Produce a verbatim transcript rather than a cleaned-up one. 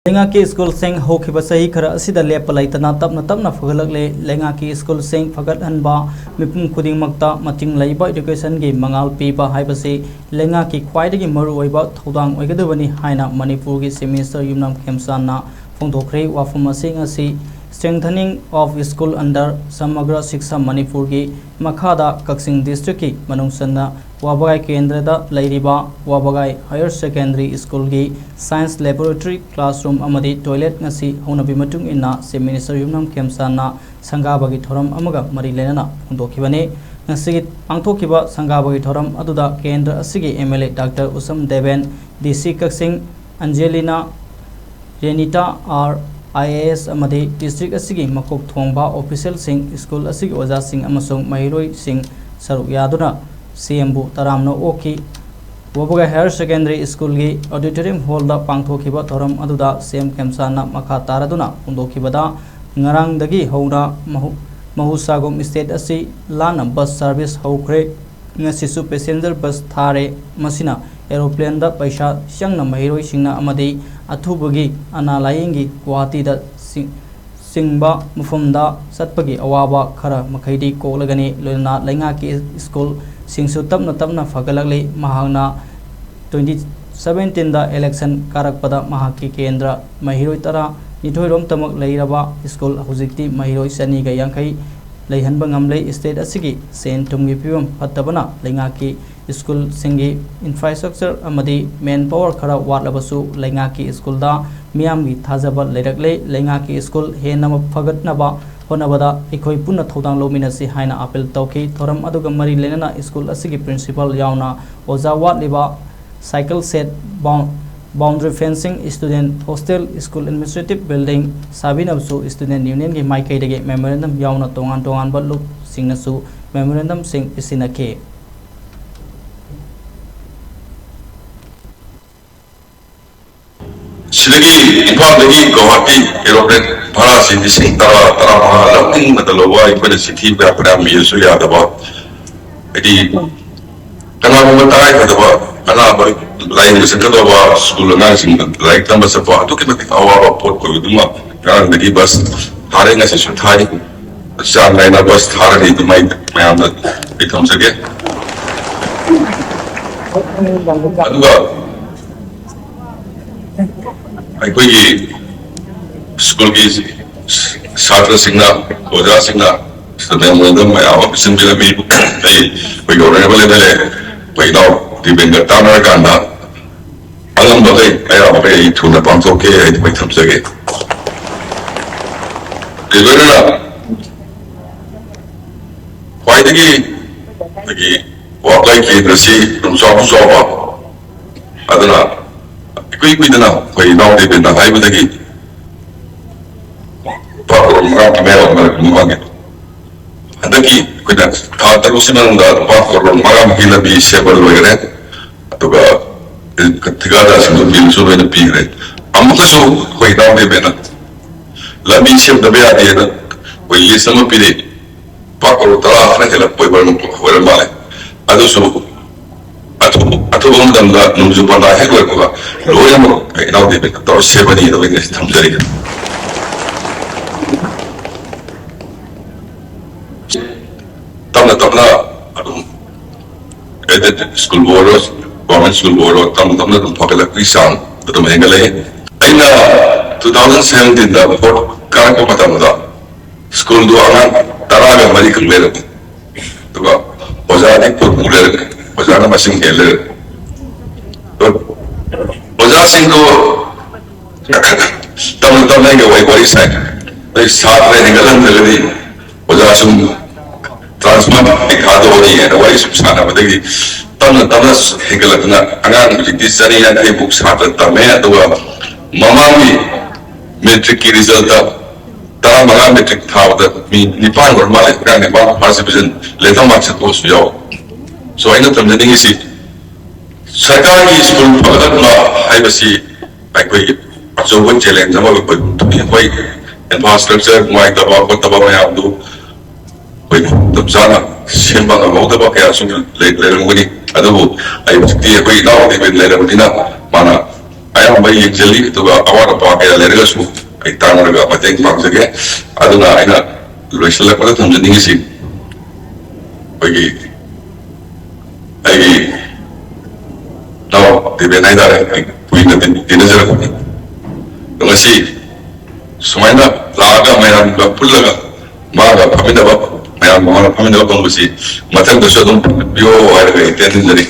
ꯂꯩꯉꯥꯛꯀꯤ ꯁ꯭ꯀꯨꯜꯁꯤꯡ ꯍꯧꯈꯤꯕ ꯆꯍꯤ ꯈꯔ ꯑꯁꯤꯗ ꯂꯦꯞꯄ ꯂꯩꯇꯅ ꯇꯞꯅ ꯇꯞꯅ ꯐꯒꯠꯂꯛꯂꯦ꯫ ꯂꯩꯉꯥꯛꯀꯤ ꯁ꯭ꯀꯨꯜꯁꯤꯡ ꯐꯒꯠꯍꯟꯕ, ꯃꯤꯄꯨꯝ ꯈꯨꯗꯤꯡꯃꯛꯇ ꯃꯇꯤꯡ ꯂꯩꯕ educationꯒꯤ ꯃꯉꯥꯜ ꯄꯤꯕ ꯍꯥꯏꯕꯁꯤ ꯂꯩꯉꯥꯛꯀꯤ ꯈ꯭ꯋꯥꯏꯗꯒꯤ ꯃꯔꯨꯑꯣꯏꯕ ꯊꯧꯗꯥꯡ ꯑꯣꯏꯒꯗꯕꯅꯤ ꯍꯥꯏꯅ ꯃꯅꯤꯄꯨꯔꯒꯤ Chief Minister ꯌꯨꯝꯅꯥꯝ ꯈꯦꯝꯆꯥꯟꯅ ꯐꯣꯡꯗꯣꯛꯈ꯭ꯔꯦ꯫ ꯋꯥꯐꯝ ꯑꯁꯤ ꯉꯁꯤ Strengthening of School under Samagra Shiksha Manipurꯒꯤ ꯃꯈꯥꯗ ꯀꯛꯆꯤꯡ districtꯀꯤ ꯃꯅꯨꯡ ꯆꯟꯅ ꯋꯥꯕꯒꯥꯏ ꯀꯦꯟꯗ꯭ꯔꯗ ꯂꯩꯔꯤꯕ ꯋꯥꯕꯒꯥꯏ Higher Secondary Schoolꯒꯤ Science Laboratory classroom ꯑꯃꯗꯤ toilet ꯉꯁꯤ ꯍꯧꯅꯕꯤ ꯃꯇꯨꯡ ꯏꯟꯅ Chief Minister ꯌꯨꯝꯅꯥꯝ ꯈꯦꯝꯆꯥꯟꯅ ꯁꯪꯒꯥꯕꯒꯤ ꯊꯧꯔꯝ ꯑꯃꯒ ꯃꯔꯤ ꯂꯩꯅꯅ ꯐꯣꯡꯗꯣꯛꯈꯤꯕꯅꯤ꯫ ꯉꯁꯤꯒꯤ ꯄꯥꯡꯊꯣꯛꯈꯤꯕ ꯁꯪꯒꯥꯕꯒꯤ ꯊꯧꯔꯝ ꯑꯗꯨꯗ ꯀꯦꯟꯗ꯭ꯔ ꯑꯁꯤꯒꯤ MLA Doctor ꯎꯁꯝ ꯗꯦꯕꯦꯟ, DC ꯀꯛꯆꯤꯡ ꯑꯟꯖꯦꯂꯤꯅꯥ, ꯔꯦꯅꯤꯇꯥ R, IAS ꯑꯃꯗꯤ district ꯑꯁꯤꯒꯤ ꯃꯀꯣꯛ ꯊꯣꯡꯕ officialꯁꯤꯡ, school ꯑꯁꯤꯒꯤ ꯑꯣꯖꯥꯁꯤꯡ ꯑꯃꯁꯨꯡ ꯃꯍꯩꯔꯣꯏꯁꯤꯡ ꯁꯔꯨꯛ ꯌꯥꯗꯨꯅ CMꯕꯨ ꯇꯔꯥꯝꯅ ꯑꯣꯛꯈꯤ꯫ ꯋꯥꯕꯒꯥꯏ Higher Secondary Schoolꯒꯤ auditorium hallꯗ ꯄꯥꯡꯊꯣꯛꯈꯤꯕ ꯊꯧꯔꯝ ꯑꯗꯨꯗ CM ꯈꯦꯝꯆꯥꯟꯅ ꯃꯈꯥ ꯇꯥꯔꯗꯨꯅ ꯐꯣꯡꯗꯣꯛꯈꯤꯕꯗ, ꯉꯔꯥꯡꯗꯒꯤ ꯍꯧꯅ ꯃꯍꯨ-, ꯃꯍꯧꯁꯥꯒꯨꯝ state ꯑꯁꯤ ꯂꯥꯟꯅ bus service ꯍꯧꯈ꯭ꯔꯦ꯫ ꯉꯁꯤꯁꯨ passenger bus ꯊꯥꯔꯦ꯫ ꯃꯁꯤꯅ aeroplaneꯗ ꯄꯩꯁꯥ ꯆꯪꯅ ꯃꯍꯩꯔꯣꯏꯁꯤꯡꯅ ꯑꯃꯗꯤ ꯑꯊꯨꯕꯒꯤ ꯑꯅꯥ ꯂꯥꯌꯦꯡꯒꯤ ꯒꯨꯋꯥꯍꯥꯇꯤꯗ ꯆꯤꯡ-, ꯆꯤꯡꯕ ꯃꯐꯝꯗ ꯆꯠꯄꯒꯤ ꯑꯋꯥꯕ ꯈꯔ ꯃꯈꯩꯗꯤ ꯀꯣꯛꯂꯒꯅꯤ꯫ ꯂꯣꯏꯅꯅ ꯂꯩꯉꯥꯛꯀꯤ ꯁ꯭ꯀꯨꯜꯁꯤꯡꯁꯨ ꯇꯞꯅ ꯇꯞꯅ ꯐꯒꯠꯂꯛꯂꯤ꯫ ꯃꯍꯥꯛꯅ twenty seventeenꯗ election ꯀꯥꯔꯛꯄꯗ ꯃꯍꯥꯛꯀꯤ ꯀꯦꯟꯗ꯭ꯔ ꯃꯍꯩꯔꯣꯏ ꯇꯔꯥꯅꯤꯊꯣꯏꯔꯣꯝꯇꯃꯛ ꯂꯩꯔꯕ ꯁ꯭ꯀꯨꯜ ꯍꯧꯖꯤꯛꯇꯤ ꯃꯍꯩꯔꯣꯏ ꯆꯅꯤꯒ ꯌꯥꯡꯈꯩ ꯂꯩꯍꯟꯕ ꯉꯝꯂꯦ꯫ State ꯑꯁꯤꯒꯤ ꯁꯦꯟ ꯊꯨꯝꯒꯤ ꯐꯤꯕꯝ ꯐꯠꯇꯕꯅ ꯂꯩꯉꯥꯛꯀꯤ ꯁ꯭ꯀꯨꯜꯁꯤꯡꯒꯤ infrastructure ꯑꯃꯗꯤ manpower ꯈꯔ ꯋꯥꯠꯂꯕꯁꯨ ꯂꯩꯉꯥꯛꯀꯤ ꯁ꯭ꯀꯨꯜꯗ ꯃꯤꯌꯥꯝꯒꯤ ꯊꯥꯖꯕ ꯂꯩꯔꯛꯂꯦ꯫ ꯂꯩꯉꯥꯛꯀꯤ ꯁ꯭ꯀꯨꯜ ꯍꯦꯟꯅ ꯐꯒꯠꯅꯕ ꯍꯣꯠꯅꯕꯗ ꯑꯩꯈꯣꯏ ꯄꯨꯟꯅ ꯊꯧꯗꯥꯡ ꯂꯧꯃꯤꯟꯅꯁꯤ ꯍꯥꯏꯅ appeal ꯇꯧꯈꯤ꯫ ꯊꯧꯔꯝ ꯑꯗꯨꯒ ꯃꯔꯤ ꯂꯩꯅꯅ ꯁ꯭ꯀꯨꯜ ꯑꯁꯤꯒꯤ principal ꯌꯥꯎꯅ ꯑꯣꯖꯥ ꯋꯥꯠꯂꯤꯕ, cycle shed, boun-, boundary fencing, student hostel, school administrative building ꯁꯥꯕꯤꯅꯕꯁꯨ student unionꯒꯤ ꯃꯥꯏꯀꯩꯗꯒꯤ memorandum ꯌꯥꯎꯅ ꯇꯣꯉꯥꯟ ꯇꯣꯉꯥꯟꯕ ꯂꯨꯞꯁꯤꯡꯅꯁꯨ memorandumꯁꯤꯡ ꯄꯤꯁꯤꯟꯅꯈꯤ꯫ ꯁꯤꯗꯒꯤ, ꯏꯝꯐꯥꯜꯗꯒꯤ ꯒꯧꯍꯥꯇꯤ aeroplane ꯚꯔꯥꯁꯤ ꯂꯤꯁꯤꯡ ꯇꯔꯥ, ꯇꯔꯥꯃꯉꯥ ꯂꯧꯅꯤꯡꯕꯗ ꯂꯧꯕ, ꯑꯩꯈꯣꯏꯅ ꯆꯤꯊꯤ ꯃꯌꯥꯝ ꯃꯌꯥꯝ ꯏꯔꯁꯨ ꯌꯥꯗꯕ꯫ ꯍꯥꯏꯗꯤ, ꯀꯅꯥꯒꯨꯝꯕ ꯇꯉꯥꯏꯐꯗꯕ ꯑꯅꯥꯕ ꯂꯥꯏꯌꯦꯡꯕ ꯆꯠꯀꯗꯧꯕ ꯁ꯭ꯀꯨꯜ ꯑꯉꯥꯡꯁꯤꯡ ꯂꯥꯏꯔꯤꯛ ꯇꯝꯕ ꯆꯠꯄ ꯑꯗꯨꯛꯀꯤ ꯃꯇꯤꯛ ꯑꯋꯥꯕ ꯄꯣꯠ ꯑꯣꯏꯕꯗꯨꯃ ꯉꯔꯥꯡꯗꯒꯤ ꯕꯁ ꯊꯥꯔꯦ, ꯉꯁꯤꯁꯨ ꯊꯥꯔꯤ, ꯆꯥꯡ ꯅꯥꯏꯅ ꯕꯁ ꯊꯥꯔꯅꯤ꯫ ꯑꯗꯨꯃꯥꯏꯅ ꯃꯌꯥꯝꯗ ꯑꯩ ꯊꯝꯖꯒꯦ꯫ ꯑꯗꯨꯒ ꯑꯩꯈꯣꯏꯒꯤ ꯁ꯭ꯀꯨꯜꯒꯤ ꯁꯥꯇ꯭ꯔꯁꯤꯡꯅ, ꯑꯣꯖꯥꯁꯤꯡꯅ ꯁꯤꯗ ꯃꯌꯥꯝ ꯑꯃ ꯄꯤꯁꯤꯟꯕꯤꯔꯝꯃꯤ꯫ ꯑꯩ ꯑꯩꯈꯣꯏꯒꯤ ꯑꯣꯅꯔꯦꯕꯜ ꯑꯦꯝ ꯑꯦꯜ ꯑꯦ ꯑꯩꯈꯣꯏ ꯏꯅꯥꯎ ꯗꯤꯕꯦꯟꯒ ꯇꯥꯟꯅꯔꯀꯥꯟꯗ ꯑꯉꯝꯕꯈꯩ ꯑꯌꯥꯝꯕꯈꯩ ꯑꯩ ꯊꯨꯅ ꯄꯥꯡꯊꯣꯛꯀꯦ ꯍꯥꯏꯗꯨ ꯑꯩ ꯊꯝꯖꯒꯦ꯫ ꯂꯣꯏꯅꯅ ꯈ꯭ꯋꯥꯏꯗꯒꯤ ꯑꯩꯈꯣꯏꯒꯤ ꯋꯥꯕꯒꯤ ꯀꯦꯟꯗ꯭ꯔꯁꯤ ꯑꯗꯨꯝ ꯆꯥꯎꯁꯨ ꯆꯥꯎꯕ, ꯑꯗꯨꯅ ꯏꯀꯨꯏ ꯀꯨꯏꯗꯅ ꯑꯩꯈꯣꯏ ꯏꯅꯥꯎ ꯗꯦꯕꯦꯟꯅ ꯍꯥꯏꯕꯗꯒꯤ ꯂꯨꯄꯥ ꯀꯔꯣꯔ ꯃꯉꯥ ꯃꯌꯥ ꯑꯣꯏꯔꯝꯒꯅꯤ ꯃꯃꯥꯡꯒꯤ꯫ ꯍꯟꯗꯛꯀꯤ ꯑꯩꯈꯣꯏꯅ ꯊꯥ ꯇꯔꯨꯛꯁꯤ ꯃꯅꯨꯡꯗ ꯂꯨꯄꯥ ꯀꯔꯣꯔ ꯃꯉꯥꯃꯨꯛꯀꯤ ꯂꯝꯕꯤ ꯁꯦꯝꯕ ꯂꯣꯏꯈꯔꯦ꯫ ꯑꯗꯨꯒ ꯊꯤꯀꯥꯗꯥꯔꯁꯤꯡꯗꯨ ꯕꯤꯜꯁꯨ ꯂꯣꯏꯅ ꯄꯤꯈ꯭ꯔꯦ꯫ ꯑꯃꯨꯛꯀꯁꯨ ꯑꯩꯈꯣꯏ ꯏꯅꯥꯎ ꯗꯦꯕꯦꯟꯅ ꯂꯝꯕꯤ ꯁꯦꯝꯗꯕ ꯌꯥꯗꯦꯅ ꯑꯩꯈꯣꯏ ꯂꯤꯁ ꯑꯃ ꯄꯤꯔꯛꯏ꯫ ꯂꯨꯄꯥ ꯀꯔꯣꯔ ꯇꯔꯥ ꯈꯔ ꯍꯦꯜꯂꯛꯄ ꯑꯣꯏꯕ ꯑꯣꯏꯔ ꯃꯥꯜꯂꯦ꯫ ꯑꯗꯨꯁꯨ ꯑꯊꯨꯕ, ꯑꯊꯨꯕ ꯃꯇꯝꯗ ꯅꯣꯡꯖꯨ ꯄꯟꯊꯥ ꯍꯦꯛ ꯂꯣꯏꯔꯛꯄꯒ ꯂꯣꯏꯅꯃꯛ ꯏꯅꯥꯎ ꯗꯦꯕꯦꯟꯅ ꯇꯧꯔ ꯁꯦꯝꯃꯅꯤ ꯑꯗꯨ ꯑꯩꯅ ꯊꯝꯖꯔꯤ꯫ ꯇꯞꯅ ꯇꯞꯅ ꯑꯗꯨꯝ ꯑꯦꯗꯦꯗ ꯁ꯭ꯀꯨꯜꯕꯨ ꯑꯣꯏꯔꯣ, ꯒꯣꯔꯃꯦꯟ ꯁ꯭ꯀꯨꯜꯕꯨ ꯑꯣꯏꯔꯣ, ꯇꯞꯅ ꯇꯞꯅ ꯑꯗꯨꯝ ꯐꯒꯠꯂꯛꯄꯒꯤ ꯆꯥꯡ ꯑꯗꯨꯝ ꯍꯦꯟꯒꯠꯂꯛꯏ꯫ ꯑꯩꯅ two thousand seventeen ꯗ ꯚꯣꯠ ꯀꯥꯔꯛꯄ ꯃꯇꯝꯗ ꯁ꯭ꯀꯨꯜꯗꯨ ꯑꯉꯥꯡ ꯇꯔꯥꯒ ꯃꯔꯤꯈꯛ ꯂꯩꯔꯝꯃꯤ꯫ ꯑꯗꯨꯒ ꯑꯣꯖꯥꯗꯤ ꯀꯨꯟꯃꯨꯛ ꯂꯩꯔꯝꯃꯤ꯫ ꯑꯣꯖꯥꯅ ꯃꯁꯤꯡ ꯍꯦꯜ ꯂꯩꯔꯝꯃꯤ꯫ ꯑꯗꯣ ꯑꯣꯖꯥꯁꯤꯡꯗꯨ ꯇꯞꯅ ꯇꯞꯅ ꯑꯩꯒ ꯋꯥꯔꯤ ꯋꯥꯔꯤ ꯁꯥꯏ꯫ ꯑꯗꯩ ꯁꯥꯇ꯭ꯔ ꯍꯦꯟꯒꯠꯍꯟꯗ꯭ꯔꯒꯗꯤ ꯑꯣꯖꯥ ꯁꯨꯝ ꯇ꯭ꯔꯥꯟꯁꯐꯔ ꯊꯥꯗꯣꯛꯑꯅꯤ ꯍꯥꯏꯅ ꯋꯥꯔꯤ ꯁꯨꯝ ꯁꯥꯟꯅꯕꯗꯒꯤ ꯇꯞꯅ ꯇꯞꯅ ꯍꯦꯟꯒꯠꯂꯛꯇꯨꯅ ꯑꯉꯥꯡ ꯍꯧꯖꯤꯛꯇꯤ ꯆꯅꯤ ꯌꯥꯡꯈꯩꯃꯨꯛ ꯁꯥꯇ꯭ꯔ ꯇꯝꯃꯦ꯫ ꯑꯗꯨꯒ ꯃꯃꯥꯡꯒꯤ ꯃꯦꯇ꯭ꯔꯤꯛꯀꯤ ꯔꯤꯖꯜꯇ ꯇꯔꯥꯃꯉꯥ ꯃꯦꯇ꯭ꯔꯤꯛ ꯊꯥꯕꯗ ꯃꯤ ꯅꯤꯄꯥꯟ ꯑꯣꯏꯔ ꯃꯥꯜꯂꯦ, ꯑꯉꯥꯡ ꯅꯤꯄꯥꯟ ꯐꯥꯔꯁ ꯗꯤꯕꯤꯖꯟ ꯂꯦꯇꯔ ꯃꯥꯔꯛ ꯁꯟꯇꯣꯛꯄꯁꯨ ꯌꯥꯎꯋꯦ꯫ ꯁꯣ ꯑꯩꯅ ꯊꯝꯖꯅꯤꯡꯉꯤꯁꯤ ꯁꯔꯀꯥꯔꯒꯤ ꯁ꯭ꯀꯨꯜ ꯐꯒꯠꯍꯟꯕ ꯍꯥꯏꯕꯁꯤ ꯑꯩꯈꯣꯏꯒꯤ ꯑꯆꯧꯕ ꯆꯦꯂꯦꯟꯖ ꯑꯃ ꯑꯣꯏꯕ ꯊꯣꯛꯏ꯫ ꯑꯩꯈꯣꯏ ꯏꯟꯐ꯭ꯔꯥꯁ꯭ꯇ꯭ꯔꯛꯆꯔ ꯅꯨꯡꯉꯥꯏꯇꯕ ꯈꯣꯠꯇꯕ ꯃꯌꯥꯝꯗꯨ ꯑꯩꯈꯣꯏ ꯃꯇꯝ ꯆꯥꯅ ꯁꯦꯝꯕ ꯉꯝꯍꯧꯗꯕ ꯀꯌꯥꯁꯨ ꯂꯩ-, ꯂꯩꯔꯝꯒꯅꯤ꯫ ꯑꯗꯨꯕꯨ ꯑꯩ ꯍꯧꯖꯤꯛꯇꯤ ꯑꯩꯈꯣꯏ ꯏꯅꯥꯎ ꯗꯦꯕꯦꯟ ꯂꯩꯔꯕꯅꯤꯅ ꯃꯥꯅ ꯑꯌꯥꯝꯕ ꯌꯦꯡꯁꯤꯜꯂꯤ꯫ ꯑꯗꯨꯒ ꯑꯋꯥꯠ ꯑꯄꯥ ꯀꯌꯥ ꯂꯩꯔꯒꯁꯨ ꯑꯩ ꯇꯥꯟꯅꯔꯒ ꯃꯇꯦꯡ ꯄꯥꯡꯖꯒꯦ꯫ ꯑꯗꯨꯅ ꯑꯩꯅ ꯂꯣꯏꯁꯤꯜꯂꯛꯄꯗ ꯊꯝꯖꯅꯤꯡꯉꯤꯁꯤ, ꯑꯩꯈꯣꯏꯒꯤ ꯑꯩꯒꯤ ꯏꯅꯥꯎ ꯗꯦꯕꯦꯟ ꯍꯥꯏꯇꯥꯔꯦ, ꯑꯩ ꯀꯨꯏꯅ ꯇꯤꯟ- ꯇꯤꯟꯅꯖꯔꯛꯄꯅꯤ꯫ ꯑꯗꯣ ꯉꯁꯤ ꯁꯨꯃꯥꯏꯅ ꯂꯥꯛꯑꯒ ꯃꯌꯥꯝꯒ ꯄꯨꯜꯂꯒ ꯃꯥꯒ ꯐꯝꯃꯤꯟꯅꯕ, ꯃꯌꯥꯝꯒ ꯃꯥꯒ ꯐꯝꯃꯤꯟꯅꯕ ꯐꯪꯕꯁꯤ ꯃꯊꯪꯗꯁꯨ ꯑꯗꯨꯝ ꯐꯪꯍꯟꯕꯤꯌꯣ ꯍꯥꯏꯔꯒ ꯑꯩ ꯇꯦꯟꯁꯤꯟꯖꯔꯤ꯫